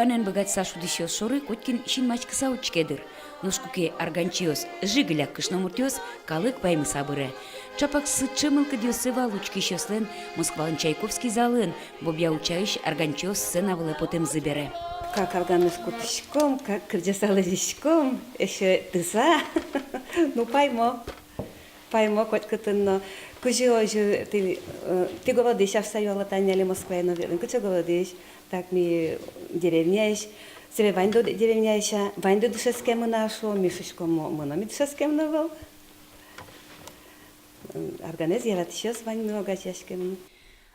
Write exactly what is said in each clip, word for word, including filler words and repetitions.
Ӧнен быгатыса шудӥсьёс шоры котькин синмаськыса учке дыр. Нош куке арганчиос — жигыляк кышномуртъёс, калык паймыса быре. Чапак сыӵе мылкыдъёссы вал учкисьёслэн Москвалэн Чайковский залын, Бобъя Учаысь арганчиос сцена вылэ потэмзы бере. Как арганэз кутӥськом, как кырӟаса лэзиськом, эшшо тыса. Ну, паймо. Паймо котькытын но. Кызьы озьы тӥ, э, тӥ городысь, шуса юало, тани али Москвае но ветлӥм. Кыӵе городысь? Так, ми деревняысь. Собере ваньды деревняысь-а, ваньды дышетскемын-а, шуо. Ми шуиськом: мон но, ми дышетскемын ӧвӧл. Арганэз яратӥсьёс вань ни, огазеяськемын.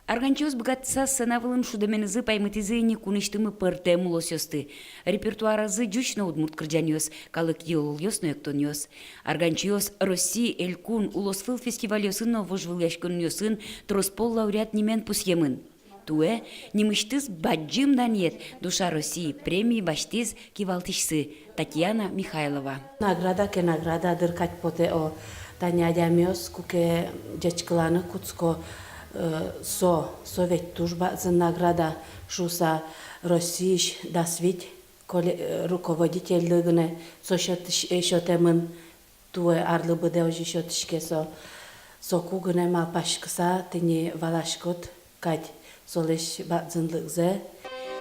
Арганчиос быгатыса сцена вылын шудэменызы паймытӥзы ини кунысьтымы пӧртэм улосъёсты. Репертуаразы ӟуч но удмурт кырӟанъёс, калык йылолъёс но эктонъёс. Арганчиос Россия, элькун, улосвыл фестивальёсын но вожвылъяськонъёсын трос пол лауреат нимен пусъемын. Туэ нимысьтыз бадӟым данъет — «Душа России» премия басьтӥз кивалтӥсьсы Татьяна Михайлова. Награда ке награда, дыр, кадь потэ, о. Тани адямиос куке ӟечкыланы кутско, э, со, со ведь туж бадӟым награда шуса, Россиысь дас вить коле-, э, руководительлы гинэ со сётӥсь-, э, сётэмын. Туэ арлы быдэ озьы сётӥське со. Соку гинэ малпаськыса тӥни валаськод кадь солэсь бадӟымлыкзэ.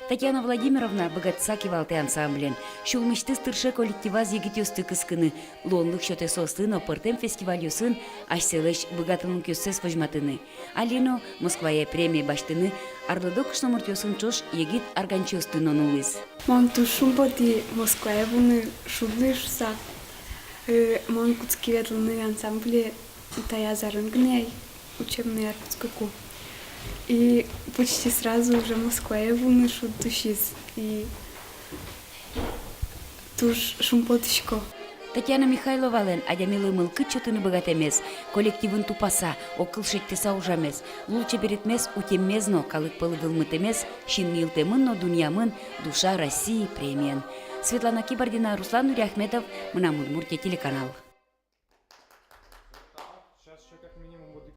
Татьяна Владимировна быгатыса кивалтэ ансамблен. Сюлмысьтыз тырше коллективаз егитъёсты кыскыны, луонлык сётэ соослы но пӧртэм фестивальёсын асьсэлэсь быгатонлыкъёссэс возьматыны. Али но Москвае премия басьтыны арлыдо кышномуртъёсын ӵош егит арганчиосты но нуллӥз. Мон туж шумпотӥ Москвае вуыны шудлы шуса. Э, мон кутски ветлыны ансамбле таяз арын гинэ ай, учебный ар кутскыку. И почти сразу уже Москвае вуыны шуд усиз. И туж шумпотӥсько. Татьяна Михайловалэн адямилы мылкыд сётыны быгатэмез, коллективын тупаса, огкыл шедьтыса ужамез, лулчеберетмес утеммез но калык пӧлы вӧлмытэмез синйылтэмын но дунъямын «Душа России» премиен. Светлана Кибардина, Руслан Нуриахметов, «Мынам Удмуртие» телеканал.